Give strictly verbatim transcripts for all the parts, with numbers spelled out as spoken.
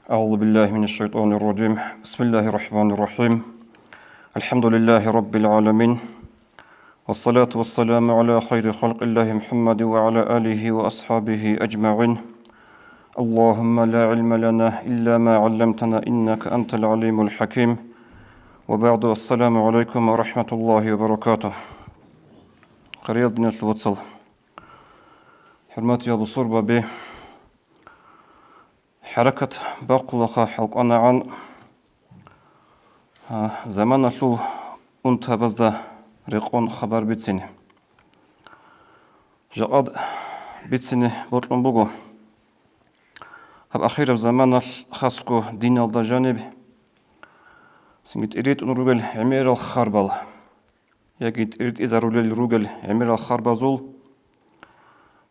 أعوذ بالله من الشيطان الرجيم. بسم الله الرحمن الرحيم. الحمد لله رب العالمين. والصلاة والسلام على خير خلق الله محمد وعلى آله وأصحابه أجمعين. اللهم لا علم لنا إلا ما علمتنا إنك أنت العليم الحكيم. وبعد، السلام عليكم ورحمة الله وبركاته. Хириял диналъул вацал. ХӀурматиял бусурбаби, хӀаракат бахъулаха хӀалкӀванагӀан, а, заманалъул унтабазда рекъон хабар бицине. Жакъад бицине бокьун буго. Гьаб ахираб заманалъ хасго диналда жаниб цинги тӀиритӀун ругел гӀемерал харбал, яги тӀиритӀизарулел ругел гӀемерал харбазул,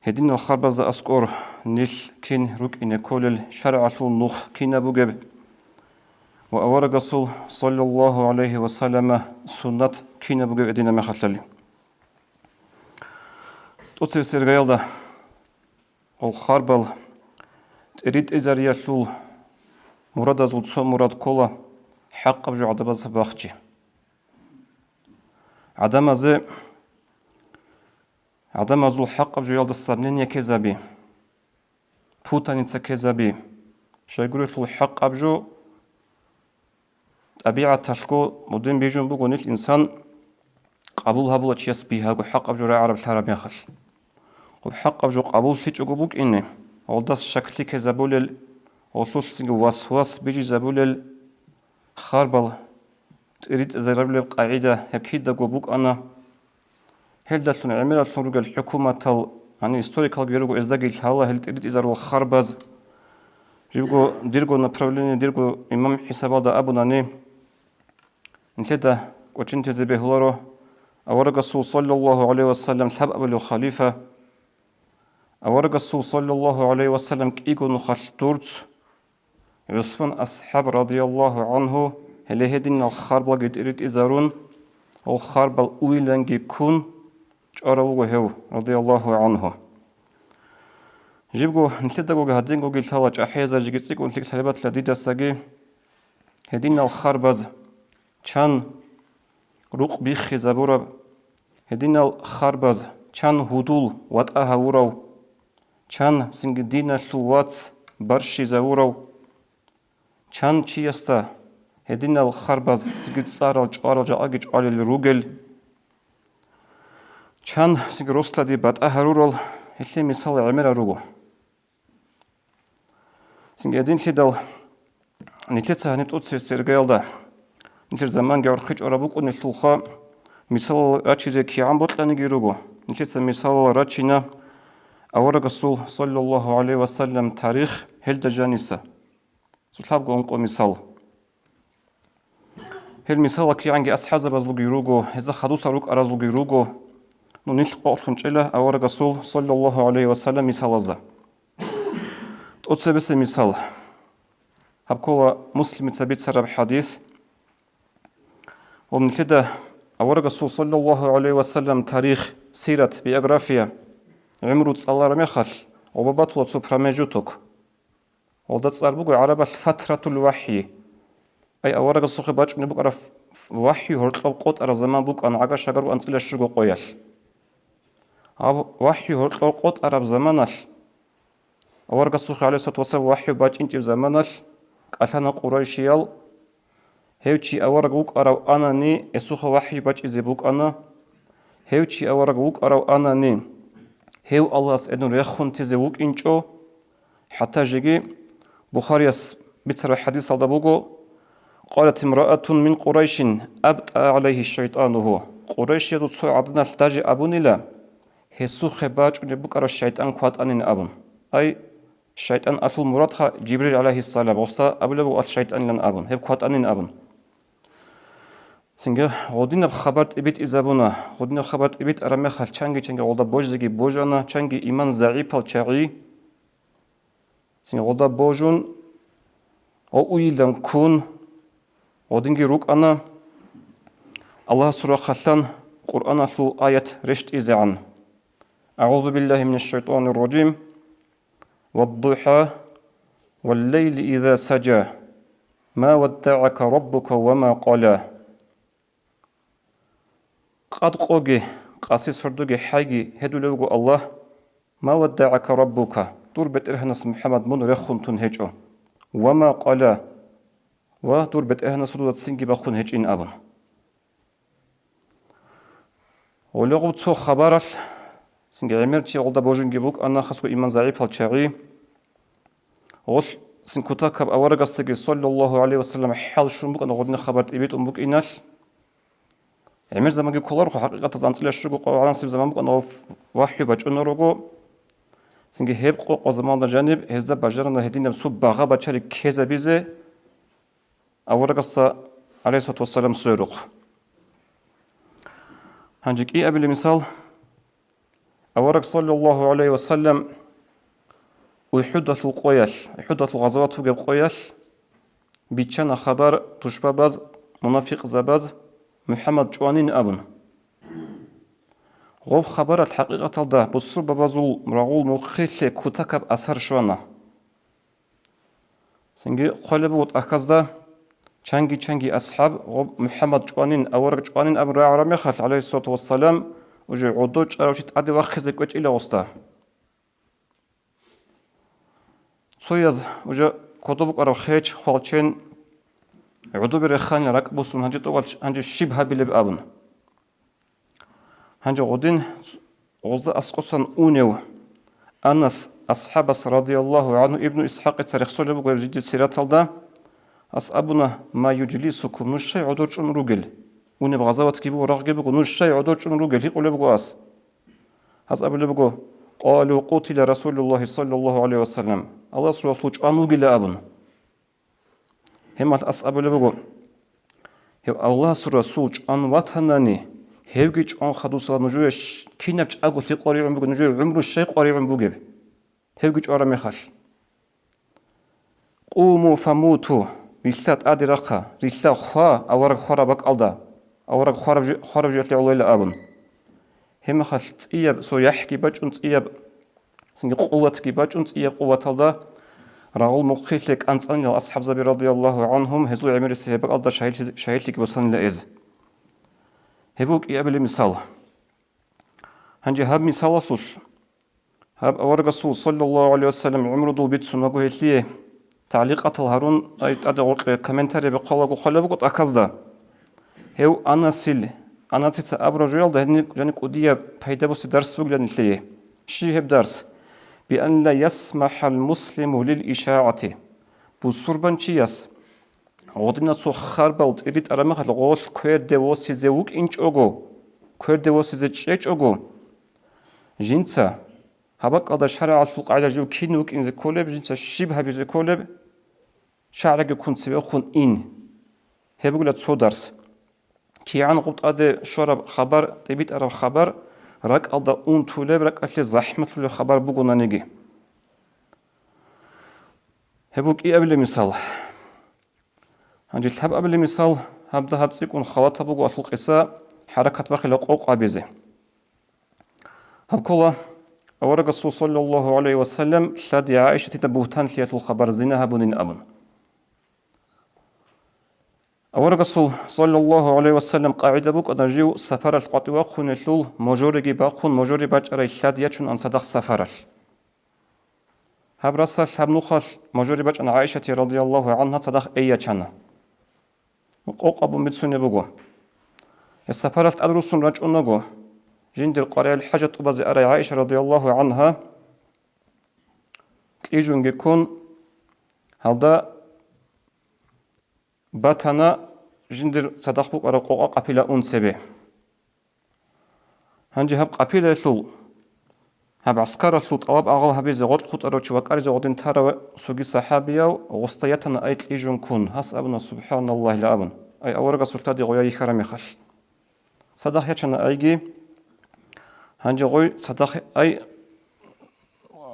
гьединал харбазда аскӀор нилъ кин рукӀине кколел, шаргӀалъул нух кинаб бугеб ва аварагасул, саллаллагьу гӀалайгьи ва саллама, суннат кинаб бугеб гьединаб мехалъали. ТӀоцебесеб иргаялда гьал харбал тӀиритӀизариялъул мурадазул цо мурад ккола хӀакъаб жо гӀадабазда бахчи. ГӀадамазе, гӀадамазул хӀакъаб жоялда сомнение ккезаби, путаница ккезаби, щайгурелъул хӀакъаб жо тӀабигӀаталъго мудин бижун буго нилъ инсан къабул гьабула чияс бигьаго хӀакъаб жо рагӀараб лъараб мехалъ. Гьаб хӀакъаб жо къабуллъичӀого букӀине, гьалдас щаклъи ккезабулел, гьалъулъцинги васвас бижизабулел, харбал тӀиритӀизарабилеб къагӀида гьеб кидаго букӀана. Гьелдалъун гӀемералъун ругел хӀукуматал, гьанив историкалги руго, гьездаги лъала гьел тӀиритӀизарул харбаз. Жибго дирго направление, дирго имам хӀисабалда абунани, нилъеда кӀочон тезе бегьуларо аварагасул, саллаллагьу гӀалайгьи ва саллам, лъабабилев халифа. Аварагасул, саллаллагьу гӀалайгьи ва саллам, кӀиго нухалъ дурц ГӀусман асхӀаб, радияллагьу гӀангьу, гьеле гьединал харбалги тӀиритӀизарун, гьал харбал уйиланги ккун чӀварав вуго гьев, радияллагьу гӀангьу. Жибго нилъедагоги гьадингоги лъала, чӀахӀиязар жеги цӀикӀкӀун лъикӀ лъалеб батила дидасаги. Гьединал харбаз чан рукъ биххизабураб, гьединал харбаз чан гьудул ватӀа гьавурав, чан цинги диналъул вац барщизавурав, чан чиясда гьединал харбаз цинги цӀарал чӀварал жакъаги чӀвалел ругел, чан цинги рослади батӀа гьарурал, гьелъие мисал гӀемерал руго. Цинги гьединлъидал нилъеца гьаниб тӀоцебесеб иргаялда, нилъер заманги гӀорхъи чӀвараб букӀунелъулха, мисалал рачизе кигӀан бокьаниги руго. Нилъеца мисалал рачина аварагасул, саллаллагьу гӀалайгьи ва саллам, тарих, гьелда жаниса. Цо лъабго ункъо мисал. Гьел мисалал кигӀанги асхӀабзабазулги руго, гьезда хадусал рукӀаразулги руго, ну, нилъ къокълъун чӀела аварагасул, саллаллагьу гӀалайгьи ва саллам, мисалазда. ТӀоцебесеб мисал. Гьаб ккола Муслимица бицараб хӀадис. Ва нилъеда аварагасул, саллаллагьу гӀалайгьи ва саллам, тарих, сират, биография, гӀумру цӀалараб мехалъ, гъоба батула цо промежуток. Гьалда цӀар буго гӀарабалъ фатратул вахӀйи. Ай аварагасухъе бачӀунеб букӀараб вахӀйу гьоркьоб къотӀараб заман букӀана гӀага-шагар анцӀила щуго къоялъ. Гьаб вахӀйу гьоркьоб къотӀараб заманалъ, аварагасухъе, гӀалайгьиссалату вассалам, вахӀйу бачӀинчӀеб заманалъ, кӀалъана къурайшиял, гьев чи авараг вукӀарав анани, гьесухъа вахӀйу бачӀизе букӀана. Гьев чи авараг вукӀарав анани, гьев Аллагьас гӀедун рехун тезе вукӀинчӀо. ХӀатта жеги Бухарияс бицараб хӀадисалда буго: «Къалат имраатун мин Къурайшин абтӀа гӀалайгьи шайтӀанугьу». Къурайшиязул цо гӀаданалъ даже абунила, гьесухъе бачӀунеб букӀараб шайтӀан кватӀанин абун. Ай, шайтӀан алъул мурадха Жибрил гӀалайгьиссалам, гъосда абулеб буго алъ шайтӀанилан абун, гьеб кватӀанин абун. Цинги гъодинаб хабар тӀибитӀизабуна. Гъодинаб хабар тӀибитӀараб мехалъ чанги-чанги гъолда божизеги божана, чанги иман загӀипал чагӀи. Цинги гъолда божун, гъо уйилан ккун, гъодинги рукӀана. Аллагьасул рахъалъан Къуръаналъул аят рещтӀизегӀан. أعوذ بالله من الشيطان الرجيم. والضحى «Валлайли иза сажа, ма ваддагӀака раббука ва ма къала». Къад къоги, къаси сордоги хӀайги гьедулев вуго Аллагь: «Ма ваддагӀака раббука», дур БетӀергьанас, МухӀаммад, мун рехун тун гьечӀо, «ва ма къала», ва дур БетӀергьанас дуда цинги бахъун гьечӀин абун. Гъоле гъуб цо хабаралъ, цинги гӀемер чи гъолда божунги букӀана, хасго иман загӀипал чагӀи. Гъолъ цин кутакаб аварагасдаги, саллаллагьу гӀалайгьи ва саллам, хӀал щун букӀана гъодин хабар тӀибитӀун букӀиналъ. ГӀемер заманги кколарухъ, хӀакъикъаталда анцӀила щуго къо гӀалансиб заман букӀана ва вахӀю бачӀунаруго. Цинги гьеб къокъаб заманалда жаниб гьезда бажарана гьединаб цо багъа-бачари ккезабизе аварагасда, гӀалайгьиссалату вассалам, сверухъ. Гьанже кӀиабилеб мисал, авараг, саллаллагьу гӀалайгьи ва саллам, УхӀудалъул къоялъ, УхӀудалъул гъазават бугеб къоялъ, биччана хабар тушбабаз, мунафикъзабаз, МухӀаммад чӀванин абун. Гъоб хабаралъ хӀакъикъаталда бусурбабазул рагъул мухъилъе кутакаб асар щвана. Цинги хъвалеб буго тӀахьазда, чанги-чанги асхӀаб гъоб МухӀаммад чӀванин, авараг чӀванин абун рагӀараб мехалъ, гӀалайгьиссалату вассалам, уже гӀодов чӀарав чи тӀаде вахъизе кӀвечӀила гъосда. Цояз уже кодоб букӀараб хеч, хвалчен, гӀодобе реханил ракӀ босун, гьанже тӀокӀал гьанже щиб гьабилеб абун. Гьанже гъодин гъозда аскӀосан унев Анас асхӀабас, радияллагьу гӀангьу, Ибну ИсхӀакъица рехсолеб буго гьеб жидер сираталда, ас абуна: «Ма южлисукум», нуж щай гӀодор чӀун ругел? Унеб гъазаватги буго, рагъги буго, нуж щай гӀодор чӀун ругел? Гьикъулеб буго ас. Гьаз абулеб буго: «Къалу къутила Расулуллагьи саллаллагьу гӀалайгьи ва саллам», Аллагьасул Расул чӀван вугила абун. Гьебмехалъ ас абулеб буго: «Гьев Аллагьасул Расул чӀван ватанани, гьевги чӀван хадусала нужее щ-, кинаб чӀаголъи къваригӀун бугеб, нужее гӀумру щай къваригӀун бугеб, гьевги чӀвараб мехалъ? Къуму фамуту, рилълъа тӀаде рахъа, рилълъа хва авараг хвараб бакӀалда, авараг хвараб жо-, хвараб жоялъе гӀолойила», – абун. Гьебмехалъ цӀияб цо яхӀги бачӀун, цӀияб цинги къуватги бачӀун, цӀияб къуваталда рагъул мухъилъе кӀанцӀанила асхӀабзаби, радияллагьу гӀангьум, гьезул гӀемерисеб гьеб бакӀалда шагьидлъи-, шагьидлъиги босанила гьез. Гьеб буго кӀиабилеб мисал. Гьанже гьаб мисалалъулъ, гьаб аварагасул, саллаллагьу гӀалайгьи ва саллам, гӀумрудул бицунаго гьелъие тагӀликъатал гьарун, ай тӀаде гъоркье комментарий бахъалаго хъвалеб буго тӀахьазда. Гьев Анасил, Анасица абураб жоялда гьедин жани кӀудияб пайда бусе дарс бугилан нилъее. Щиб гьеб дарс? «Биан ла ясмахӀал муслиму лил ишаъати». Бусурбанчияс гъодинаб цо харбал тӀибитӀараб мехалъ гъолъ кверде восизе вукӀинчӀого, кверде восизе чӀечӀого, жинца гьаб бакӀалда шаригӀалъул къагӀида жив кин вукӀинзе кколеб, жинца щиб гьабизе кколеб, шагӀраги ккун цевехун ин. Гьеб бугила цо дарс. КигӀан гъуб тӀаде щвараб хабар, тӀибитӀараб хабар, ракӀалда унтулеб, ракӀалъе захӀмалъулеб хабар бугонаниги. Гьеб буго кӀиабилеб мисал. Гьанже лъабабилеб мисал, гьабда гьаб цӀикӀкӀун халатаб буго алъул къиса, хӀаракат бахъила къокъ гьабизе. Гьаб ккола аварагасул, саллаллагьу гӀалайгьи ва саллам, лъади ГӀаишатида бугьтанлъиялъул хабар, зина гьабунин абун. Аварагасул, саллаллагьу гӀалайгьи ва саллам, къагӀида букӀана жив сапаралъ къватӀив вахъунелъул, можориги бахъун, можори бачӀарай лъади ячун ан цадахъ сапаралъ. Гьаб расалъ, гьаб нухалъ можори бачӀана ГӀаишати, радияллагьу гӀангьа, цадахъ эй ячана. Къокъ абун бицунеб буго. Гьеб сапаралъ тӀад руссун рачӀунаго, жиндир къваригӀел хӀажат тӀубазе арай ГӀаиша, радияллагьу гӀангьа, кьижунги ккун, гьалда батана жиндир цадахъ букӀараб къокъа къапила ун цебе. Гьанже гьаб къапилаялъул, гьаб гӀаскаралъул тӀалаб-агъал гьабизе гъоркь хутӀарав чи вакӀаризе гъодин тарав цоги сахӀабияв гъосда ятана ай кьижун ккун, гьас абуна: «СубхӀаналлагьила», – абун, ай аварагасул лъади гъоя йихьараб мехалъ. Цадахъ ячана айги. Гьанже гъой цадахъ ай,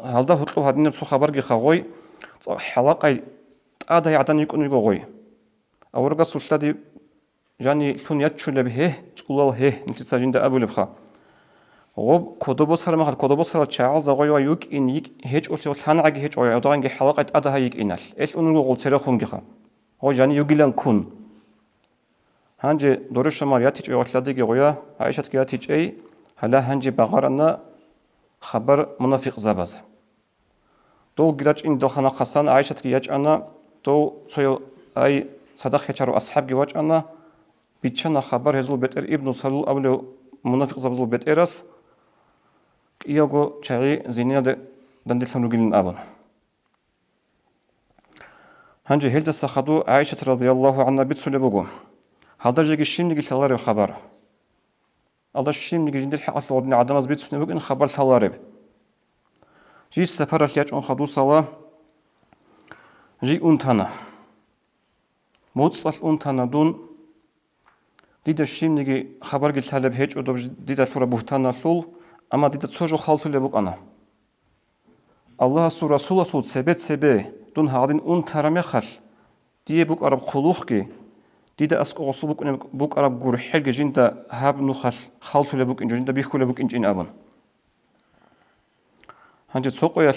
гьалда гьоркьоб гьадинаб цо хабарги хагъой, цӀакъ хӀалакъай тӀадай гӀадан йикӀун йиго гъой. Аварагасул лъади жани лъун яччулеб гьегь, цӀулал гьегь, нилъеца жинда абулебха. Гъоб кодобосараб мехалъ, кодобосарал чагӀазда гъой ва йукӀин йикӀ гьечӀолъи, лъангӀаги гьечӀо, гӀодагӀанги хӀалакъай тӀадагьа йикӀиналъ, элъ унел руго гъол церехунгиха. Гъой жани югилан ккун. Гьанже дорещомал ятичӀей гъолъадеги гъоя, ГӀайшатги ятичӀей, гьала гьанже багъарана хабар мунафикъзабаз. Долги рачӀинедалха нахъасан ГӀайшатги ячӀана, дов цояв ай цадахъ ячарав асхӀабги вачӀана, биччана хабар гьезул бетӀер Ибну Салул абулев мунафикъзабазул бетӀерас, кӀиялго чагӀи зиниялде данделъун ругилин абун. Гьанже гьелдаса хадув ГӀайшат радияллагьу гӀанха бицунеб буго, гьалда жеги щибниги лъалареб хабар. Алда щибниги жиндир хӀакъалъулъ гъодин гӀадамаз бицунеб букӀин хабар лъалареб. Жий сапаралъ ячӀун хадусала, жий унтана. МуцӀалъ унтана дун. Дида щибниги хабарги лъалеб гьечӀо доб жи-, дида лъураб бугьтаналъул, амма дида цо жо халтулеб букӀана. Аллагьасул Расуласул цебе-цебе дун гьагъадин унтараб мехалъ, дие букӀараб хъулухъги, дида аскӀов гъосул букӀунеб-, букӀараб гурхӀелги жинда гьаб нухалъ халтулеб букӀинчӀо, жинда бихьулеб букӀинчӀин абун. Гьанже цо къоялъ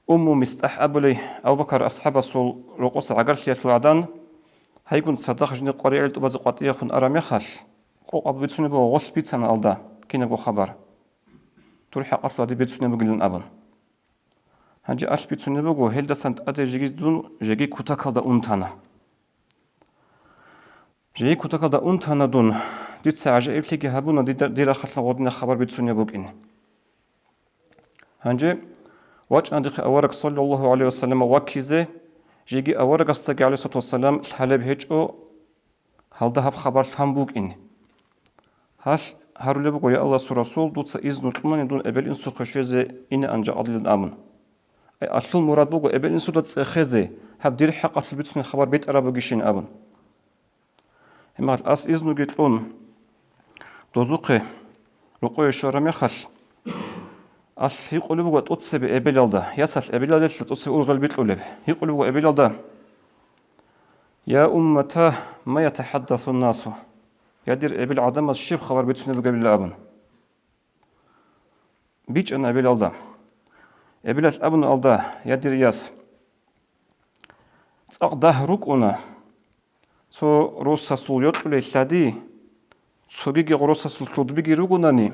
Умму МистӀахӀ абулей Абу-Бакар асхӀабасул рокъоса гӀагарлъиялъул гӀадан, гьайгун цадахъ жиндир къваригӀел тӀубазе къватӀияхъун араб мехалъ, къокъаб бицунеб буго гъолъ бицана алда кинабго хабар. Дур хӀакъалъулъ гьадиб бицунеб бугилан абун. Гьанже алъ бицунеб буго, гьелдасан тӀаде жеги дун, жеги кутакалда унтана. Жеги кутакалда унтана дун, дица гӀажаиблъиги гьабуна дида, дир рахъалъан гъодинаб хабар бицунеб букӀин. Гьанже вачӀана дихъе авараг, саллаллагьу гӀалайгьи ва саллам, ваккизе, жеги аварагасдаги, гӀалайгьиссалату вассалам, лъалеб гьечӀо, гьалда гьаб хабар лъан букӀин. Гьалъ гьарулеб буго, я Аллагьасул Расул, дуца изну кьунани дун эбел-инсухъе щвезе инаан жакъадилан абун. Ай, алъул мурад буго эбел-инсуда цӀехезе, гьаб дир хӀакъалъулъ бицунеб хабар битӀараб бугищин абун. Гьебмехалъ ас изнуги кьун, дозухъе рокъове щвараб мехалъ, алъ гьикъулеб буго тӀоцебе эбелалда, ясалъ эбелалдалъ тӀоцебе ургъел бикьулеб, гьикъулеб буго эбелалда: «Я уммата, ма ятахӀаддасу насу?» Я, дир эбел, гӀадамаз щиб хабар бицунеб бугебила абун. БичӀчӀана эбелалда. Эбелалъ абуна алда: «Я, дир яс, цӀакъ дагь рукӀуна, цо росасул йокьулей лъади, цогиги гъо росасул лъудбиги ругонани,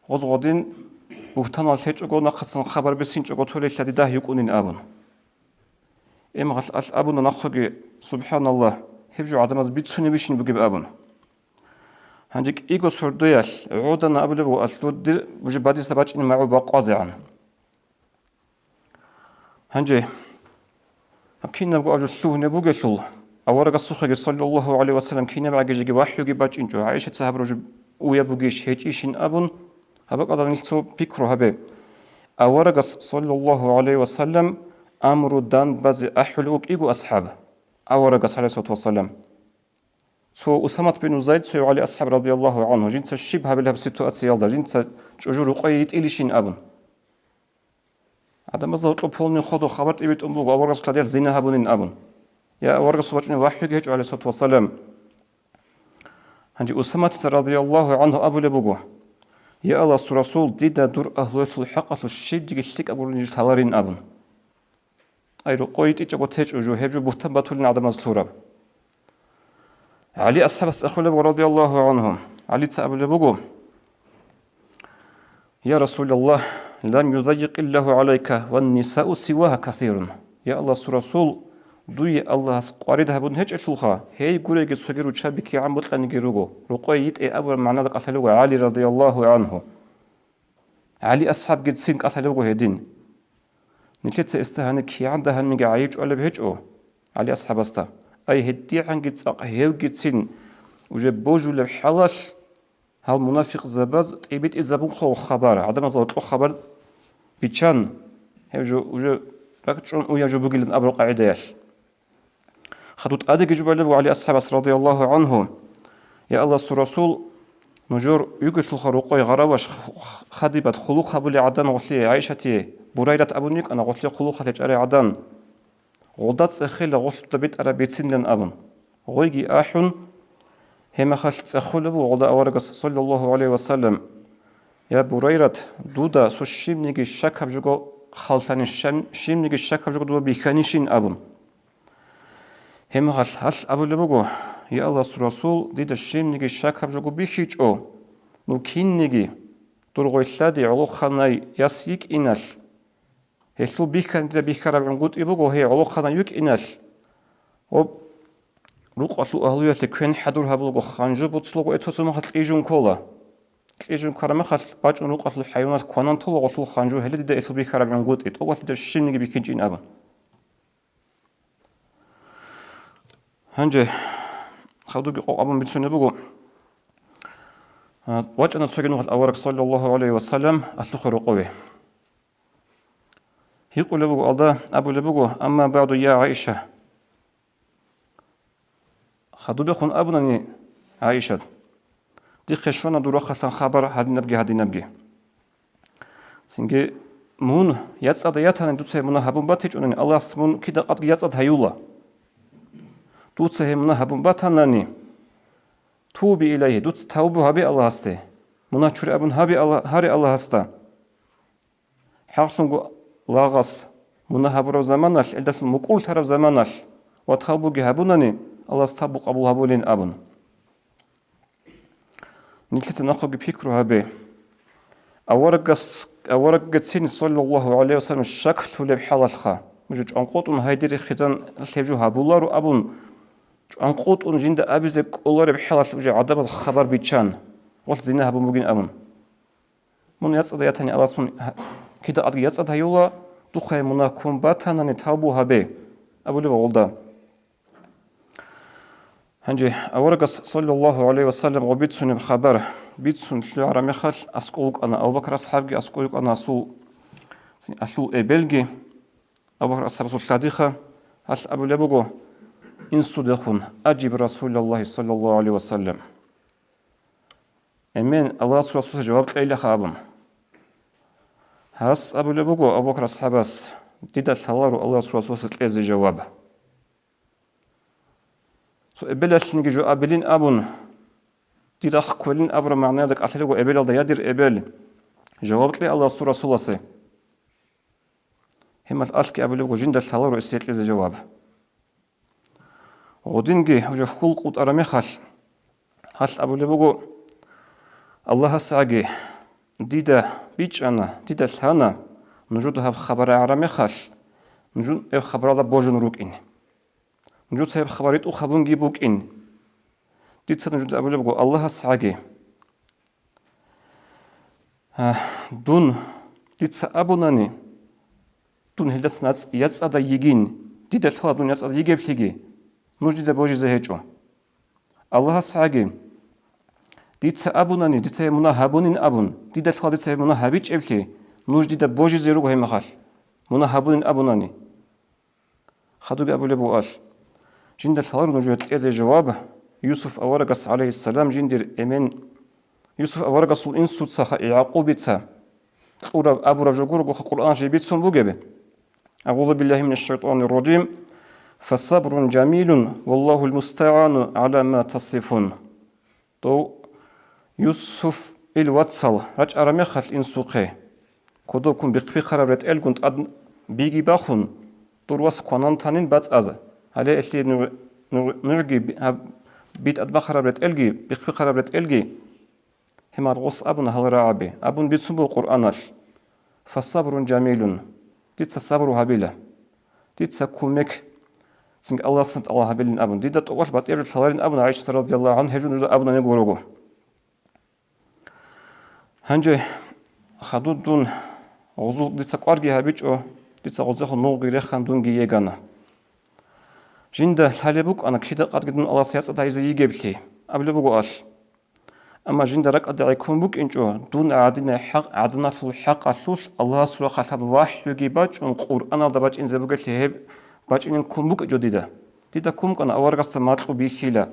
гъоз гъодин бугьтанал лъечӀого, нахъасан хабар бисинчӀого толей лъади дагь йукӀунин», — абун. Гьебмехалъ алъ абуна нахъеги: «СубхӀаналлагь, гьеб жо гӀадамаз бицунебищин бугеб?» — абун. Гьанже кӀиго сордоялъ гӀодана абулеб буго, алъ дир уже бадиса бачӀине магӀу бакъвазегӀан. Гьанже гьаб кинабго аб жо лъугьунеб бугелъул, аварагасухъеги, саллаллагьу гӀалайгьи ва саллам, кинабгӀаги жеги вахӀюги бачӀинчӀо, ГӀайшаца гьабураб жо уяб бугищ, гьечӀищин абун, гьаб бакӀалда нилъ цо пикру гьабе. Аварагас, саллаллагьу гӀалайгьи ва саллам, амру дан базе ахӀулев вукӀиго асхӀаб, аварагас, гӀалайгьиссалату вассалам. Цо Усамат бин Зайд, цо ГӀали асхӀаб радияллагьу гӀанхӀу, жинца щиб гьабилеб гьаб ситуациялда, жинца чӀужу рукъве йитӀилищин абун. ГӀадамазда гьоркьоб полни ходо хабар тӀибитӀун буго, аварагасул лъадиялъ зина гьабунин абун. Я аварагасул бачӀунеб вахӀюги гьечӀо, гӀалайгьиссалату вассалам. Гьанже Усаматица радияллагьу гӀанхӀу абулеб буго: «Я Аллагьасул Расул, дида дур агьлуялъул хӀакъалъулъ щибдиги лъикӀаб гурони жо лъаларин», — абун. Ай, рукъо йитӀичӀого течӀо жо, гьеб жо бугьтан батулин гӀадамаз лъураб. ГӀали асхӀабас цӀехолеб буго, радияллагьу гӀанхӀу. ГӀалица абулеб буго: «Я Расулаллагь, лам юдаййикъиллагьу гӀалайка, ван нисау сивагьа касирун». Я Аллагьасул Расул, дуе Аллагьас къварид гьабун гьечӀелъулха, гьей гуреги цоги руччаби кигӀан бокьаниги руго, рукъо йитӀе абураб магӀнада кӀалъалев вуго ГӀали, радияллагьу гӀанхӀу. ГӀали асхӀабгицин кӀалъалев вуго гьедин. Нилъеца гьесда гьаниб кигӀан дагьабниги гӀайиб чӀвалеб гьечӀо ГӀали асхӀабасда. Ай, гьедигӀанги цӀакъ гьевгицин уже божулеб хӀалалъ, гьал мунафикъзабаз тӀибитӀизабунха хабар, гӀадамазда гьоркьоб хабар биччан, гьеб жо уже ракӀчӀун уяб жо бугилан абураб къагӀидаялъ. Хадуб тӀадеги жубалеб буго ГӀали асхӀабас, радияллагьу гӀанхӀу: «Я Аллагьасул Расул, нужер йигелъулха рукъой гъараваш хадибат хъулухъ гьабулей гӀадан гъолъие, ГӀайшатие, Бурайрат абун йикӀана, гъолъие хъулухъалъе чӀарай гӀадан. Гъолда цӀехейила гъолъуда битӀараб бицинилан», — абун. Гъойги ахӀун, гьебмехалъ цӀехолеб буго гъолда аварагас, саллаллагьу гӀалайгьи ва саллам. «Я Бурайрат, дуда цо щибниги щакаб жого халлъани, щан-, щибниги щакаб жого дуда бихьанищин?» абун. Гьеб мехалъ гьалъ абулеб буго: «Я Аллагьасул Расул, дида щибниги щакаб жого бихьичӀо, ну кинниги дур гъойлъаде гӀолохъанай яс йикӀиналъ, гьелъул бихьани дида бихьараб гӀунгутӀи буго гьей гӀолохъанай йикӀиналъ, ва рукъалъул агьлуялъе квен хӀадур гьабулаго ханжу буцулаго гьечӀо цо мехалъ кьижун ккола. Кьижун ккараб мехалъ бачӀун рукъалъул хӀайваналъ кванан толаго гьелъул ханжу, гьеле дида гьелъул бихьараб гӀунгутӀи, тӀокӀалъ дида щибниги бихьинчӀин», абун. Гьанже хадубги къокъ абун бицунеб буго. А, вачӀана цоги нухалъ авараг, саллаллагьу гӀалайгьи ва саллам, алъухъе рокъове. Гьикъулеб буго алда, абулеб буго: «Амма багӀду, я ГӀаиша». Хадубехун абунани ГӀаишат: «Дихъе щвана дур рахъалъан хабар гьадинабги-гьадинабги. Цинги мун яцӀцӀада ятани, дуца гьеб мунагь гьабун батичӀунани, Аллагьас мун кида къадги яцӀцӀад гьаюла. Дуца гьеб мунагь гьабун батанани, туби илайгьи, дуца тавбу гьабе Аллагьасде, мунагь чури абун гьабе Алла-, гьаре Аллагьасда. ХӀакълъунго лагъас мунагь гьабураб заманалъ, гьелдалъун мукӀурлъараб заманалъ ва тавбуги гьабунани, Аллагьас тавбу къабул гьабулин», абун. Нилъеца нахъеги пикру гьабе. Аварагас-, авараггацин, саллаллагьу гӀалайгьи ва саллам, щаклъулеб хӀалалъха, нуж чӀванкъотӀун гьайде рехизан лъеб жо гьабуларо абун, чӀванкъотӀун жинда абизе кӀолареб хӀалалъ уже гӀадамаз хабар биччан, гъолъ зина гьабун бугин абун. Мун яцӀцӀада ятани, Аллагьас мун гьа-, кида къадги яцӀцӀад гьаюла, духъе мунагь ккун батанани тавбу гьабе, абулеб гъолда. Гьанже аварагас, саллаллагьу гӀалайгьи ва саллам, гъо бицунеб хабар бицун лъугӀараб мехалъ аскӀов вукӀана, Абу Бакр асхӀабги аскӀов вукӀана, асул, алъул эбелги. Абу Бакр асхӀабасул лъадиха гьалъ абулеб буго инсудехун: «Ажиб Расулаллагьи саллаллагьу гӀалайгьи ва саллам». Эмен Аллагьасул Расулалъе жаваб кьейилаха абун. Гьас абулеб буго Абу Бакр асхӀабас: «Дида лъаларо Аллагьасул Расулалъе кьезе жаваб». Цо эбелалъинги жо абилин абун, дир рахъ кквелин абураб магӀнаялда кӀалъалего эбелалда: «Я дир эбел, жаваб кье Аллагьасул Расуласе». Гьеб мехалъ гьалъги абулеб буго: «Жинда лъаларо гьесие кьезе жаваб». Гъодинги уже хьул къутӀараб мехалъ, гьалъ абулеб буго: «Аллагьас гӀаги, дида бичӀчӀана, дида лъана, нужеда гьаб хабар рагӀараб мехалъ, нужун гьеб хабаралда божун рукӀин. Нужеца гьеб хабар ритӀухъ гьабунги букӀин. Дица нужеда абулеб буго, Аллагьас гӀаги, а, дун дица абунани, дун гьелдаса яцӀ-, яцӀцӀадай йигин, дида лъала дун яцӀцӀадай йигеблъиги, нуж дида божизе гьечӀо. Аллагьас гӀаги, дица абунани, дица гьеб мунагь гьабунин абун, дида лъала дица гьеб мунагь гьабичӀеблъи, нуж дида божизе руго гьеб мехалъ, мунагь гьабунин абунани». Хадубги абулеб буго гьалъ: «Жинда лъаларо нужее кьезе жаваб, Юсуп аварагас, гӀалайгьиссалам, жиндир эмен, Юсуп аварагасул инсуца Якъубица кьураб абураб жо гурого Къуръаналъ жиб бицун бугеб». أعوذ بالله من الشيطان الرجيم. فصبر جميل والله المستعان على ما تصفون. Дов Юсуфил вацал рачӀараб мехалъ инсухъе, кодобккун бихъ-бихъараб ретӀелгун тӀад биги бахун, дур вас кванан танин бацӀаз, гьале гьелъие нугӀ-, нугӀ-, нугӀги би-, гьаб-, би тӀадбахъараб ретӀелги, бихъ-бихъараб ретӀелги, гьемал гъос абуна гьал рагӀаби, абун бицун буго Къуръаналъ. «Фасабрун жамилун», дица сабру гьабила. Дица кумек цинги Аллагьасдасан тӀалаб гьабилин абун, дида тӀокӀалъ батӀияб жо лъаларин абун ГӀайшата радияллагьу гӀангьа гьеб жо нужеда абунани гурого. Гьанже хадур дун гъузул дица кӀварги гьабичӀо, дица гъозехун нугъги рехана, дунги йигана. Жинда лъалеб букӀана кида къадги дун Аллагьас яцӀцӀад гьайзе йигеблъи, абулеб буго гьалъ. Амма жинда ракӀалда гӀеккун букӀинчӀо, дун гӀадинай хӀакъ, гӀаданалъул хӀакъалъулъ Аллагьасул рахъалъан вахӀюги бачӀун, Къуръаналда бачӀинзе бугелъи гьеб бачӀинин ккун букӀинчӀо дида. Дида ккун букӀана аварагасда макьу бихьила.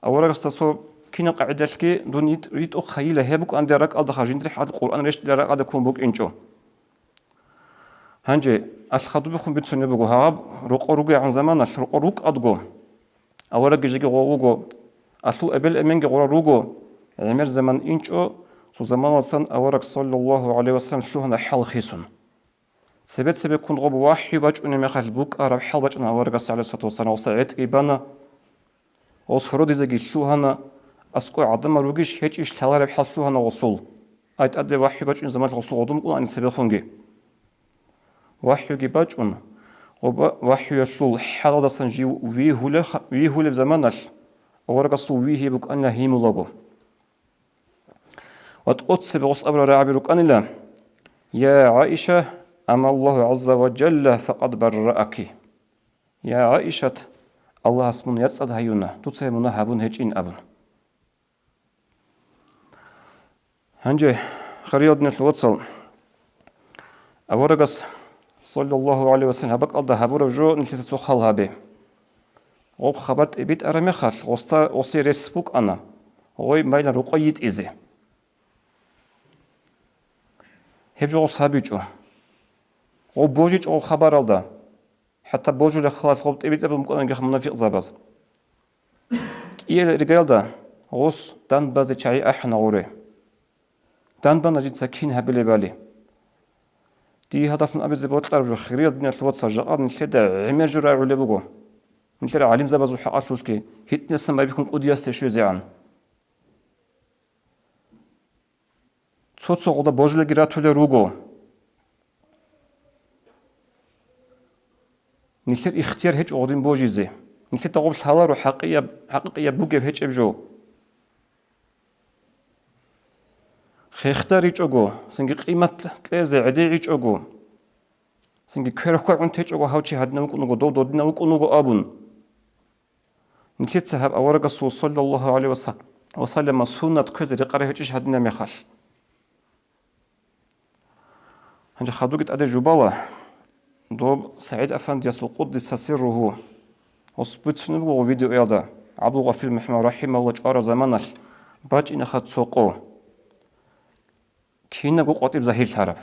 Аварагасда цо кинаб къагӀидалъги дун йит-, ритӀухъ гьайила гьеб букӀанде ракӀалдаха жиндир хӀал Къуръан рещтӀила ракӀалда ккун букӀинчӀо. Гьанже, алъ хадубехун бицунеб буго, гьаб рокъор ругегӀан заманалъ рокъор рукӀадго, аварагги жеги гъо-, вуго, алъул эбел-эменги гъорал руго, гӀемер заман инчӀо, Цо заманалдасан авараг саллаллагьу гӀалайгьи вассалам лъугьана хӀал хисун. Цебе-цебеккун гъоб вахӀю бачӀунеб мехалъ букӀараб хӀал бачӀана аварагас гӀалайгьиссалату вассалам, гъосда гӀетӀги бана. Гъос гьородизеги лъугьана, аскӀов гӀадамал ругищ гьечӀищ лъалареб хӀал лъугьана гъосул. Ай тӀаде вахӀю бачӀунеб заманалъ гъосул гъодун букӀунаани цебехунги. ВахӀюги бачӀун, гъоба вахӀюялъул хӀалалдасан жив вигьулеха-, вигьулеб заманалъ аварагасул вигьи букӀанила гьимулаго. Ва тӀоцебе гъос абураб рагӀаби рукӀанила: «Я ГӀаиша, амаллагьу гӀазза ва жалла факъад баррааки». Я ГӀаишат, Аллагьас мун яцӀцӀад гьаюна, дуца гьеб мунагь гьабун гьечӀин абун. Гьанже, хириял диналъул вацал, аварагас, саллаллагьу гӀалайгьи вассалам, гьаб бакӀалда гьабураб жо нилъеца цо хал гьабе. Гъоб хабар тӀибитӀараб мехалъ, гъосда, гъосе рес букӀана гъой майилан рукъой йитӀизе. Гьеб жо гъос гьабичӀо. Гъоб божичӀо гъоб хабаралда. ХӀатта божулеб халалъ гъоб тӀибитӀараб букӀанаги мунапикъзабаз. КӀияб ригаялда гъос данбазе чагӀи ахӀана гъуре. Данбана жинца кин гьабилебали. Дие гьадалъун абизе бокьараб жо, хириял диналъул вацал, жакъа нилъеда гӀемер жо рагӀулеб буго. Нилъер гӀалимзабазул хӀакъалъулъги, гьитӀинасан байбихьун кӀудиясде щвезегӀан. Цо-цо гъода божулелги ратулел руго. Нилъер ихтияр гьечӀо гъодин божизе. Нилъеда гъоб лъаларо хӀакъияб, хӀакъикъияб бугеб гьечӀеб жо. ХехтаричӀого, цинги къимат кьезе гӀедегӀичӀого, цинги кверхъвагӀун течӀого гьав чи гьадинав вукӀун вуго, дов додинав вукӀун вуго абун. Нилъеца гьаб аварагасул саллаллагьу гӀалайгьи ва саллама суннат кквезе рекъараб гьечӀищ гьадинаб мехалъ? Гьанже хадуги тӀаде жубала, доб СагӀид Афандиясул, къуддиса сирругьу, гъос бицунеб буго видеоялда, ГӀабдулгъафил МухӀаммад рахӀимагьуллагь чӀвараб заманалъ бачӀинеха цо къо. Кинабго къватӀиб загьирлъараб.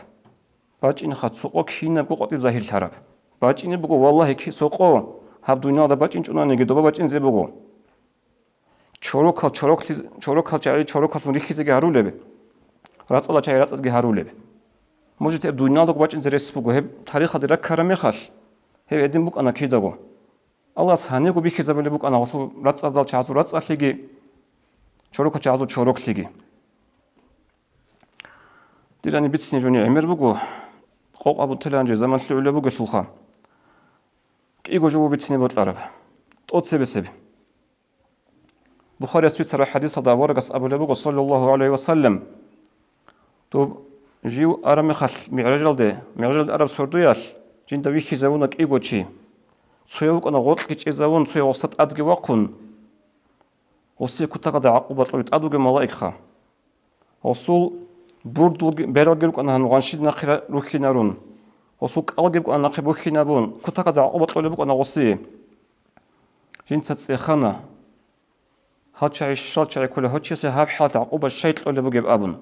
БачӀинеха цо къо кинабго къватӀиб загьирлъараб. БачӀине буго, валлагьи, ки-, цо къо, гьаб дуниялда бачӀинчӀунаниги, доба бачӀинзе буго. Чорокал, чороклъи-, чорокал чагӀи чорокаллъун рихьизеги гьарулеб, рацӀцӀала чагӀи рацӀцӀадги гьарулеб. Может, гьеб дуниялдаго бачӀинзе рес буго, гьеб тарихалде раккараб мехалъ, гьеб гьедин букӀана кидаго. Аллагьас гьанибго бихьизабулеб букӀана гъолъул рацӀцӀадал чагӀазул рацӀцӀалъиги, чорокал чагӀазул чороклъиги. Дир гьаниб бицине жони гӀемер буго, къокъ абун тела гьанже заман лъугӀулеб бугелъулха. КӀиго жо буго бицине бокьараб. ТӀоцебесеб. Бухарияс бицараб хӀадисалда аварагас абулеб буго, саллаллагьу гӀалайгьи ва саллам, доб жив араб мехалъ мигӀражалде, мигӀражалде араб сордоялъ жинда вихьизавуна кӀиго чи. Цояв вукӀана гъоркьги чӀезавун, цояв гъосда тӀадги вахъун. Гъосие кутакалда гӀакъуба кьолеб тӀад вугев малаикха. Гъосул бурдулги, бералги рукӀана гьанив гъанщил нахъе ра-, рухьинарун. Гъосул кӀалги букӀана нахъе бухьинабун, кутакалда гӀакъуба кьолеб букӀана гъосие. Жинца цӀехана, гьал чагӀи, щал чагӀи ккола гьав чиясе гьаб хӀалалъ гӀакъуба щай кьолеб бугеб абун.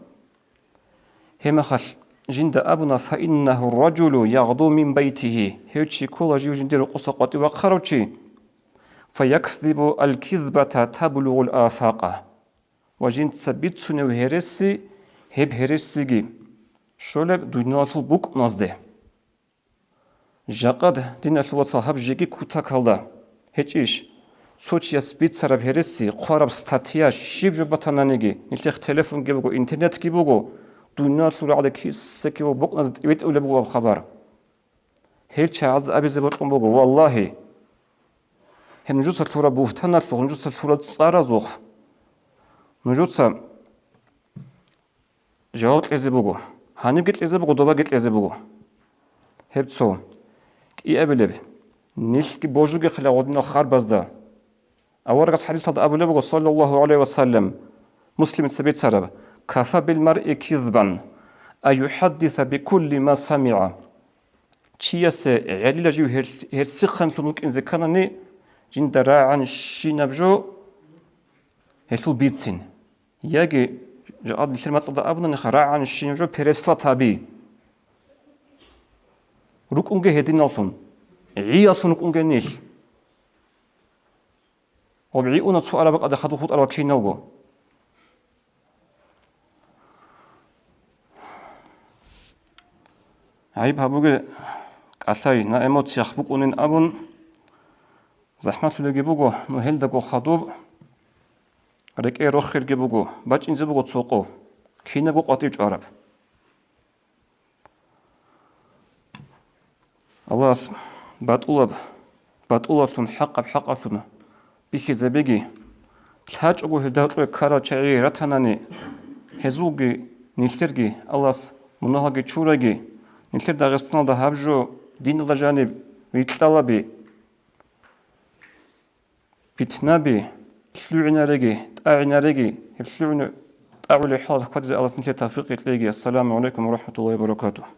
Гьеб мехалъ жинда абуна: «Фаиннагьу ражулу ягъду мин байтигьи», гьев чи ккола жив жиндир рукъуса къватӀив вахъарав чи, «фаякзибу аль-кизбата таблугъул афакъа», ва жинца бицунев гьереси, гьеб гьересиги щолеб дуниялалъул букӀуназде. Жакъад, диналъул вацал, гьаб жеги кутакалда гьечӀищ, цо чияс бицараб гьереси, хъвараб статья щиб жо батананиги, нилъехъ телефонги буго, интернетги буго, дуниялалъул рагӀалде кисекивал букӀуназе тӀибитӀулеб буго гьаб хабар. Гьел чагӀаз абизе бокьун буго, валлагьи. Гьеб нужеца лъураб бугьтаналъухъ, нужеца лъураб цӀаразухъ нужеца жаваб кьезе буго. Гьанибги кьезе буго, добаги кьезе буго. Гьеб цо. КӀиабилеб, нилъги божугехъила гъодинал харбазда. Аварагас хӀадисалда абулеб буго, саллаллагьу гӀалайгьи ва саллам, Муслимица бицараб: «Кафа бил маръи кизбан ан юхӀаддиса бикулли ма самигӀа». Чиясе гӀелила жив гьер-, гьерсихъанлъун вукӀинзе кканани, жинда рагӀан щинаб жо гьелъул бицин. Яги жакъа нилъер мацӀалда абунаниха, рагӀан щинаб жо переслать гьаби. РукӀунге гьединаллъун, гӀияллъун рукӀунге нилъ. Гъоб гӀи уна цо араб бакӀалда хадуб хутӀарал киналго. ГӀайиб гьабуге, кӀалъай, на эмоциях букӀунин абун, захӀмалъулеги буго, ну гьелдаго хадуб рекӀее рохерги буго, бачӀинзе буго цо къо, кинабго къватӀив чӀвараб. Аллагьас батӀулаб, батӀулалъун, хӀакъаб хӀакъалъун бихьизабеги, лъачӀого гьелда гьоркьое ккарал чагӀи ратанани, гьезулги, нилъерги Аллагьас мунагьалги чураги, нилъер Дагъистаналда гьаб жо диналда жаниб рикьалаби, питнаби, лъугӀинареги, тӀагӀинареги, гьеб лъугӀине тӀагӀулеб хӀалалъ хьвадизе Аллагьас нилъее тавфикъ кьеги. Ассаламу гӀалайкум ва рахӀматуллагьи ва баракатугь.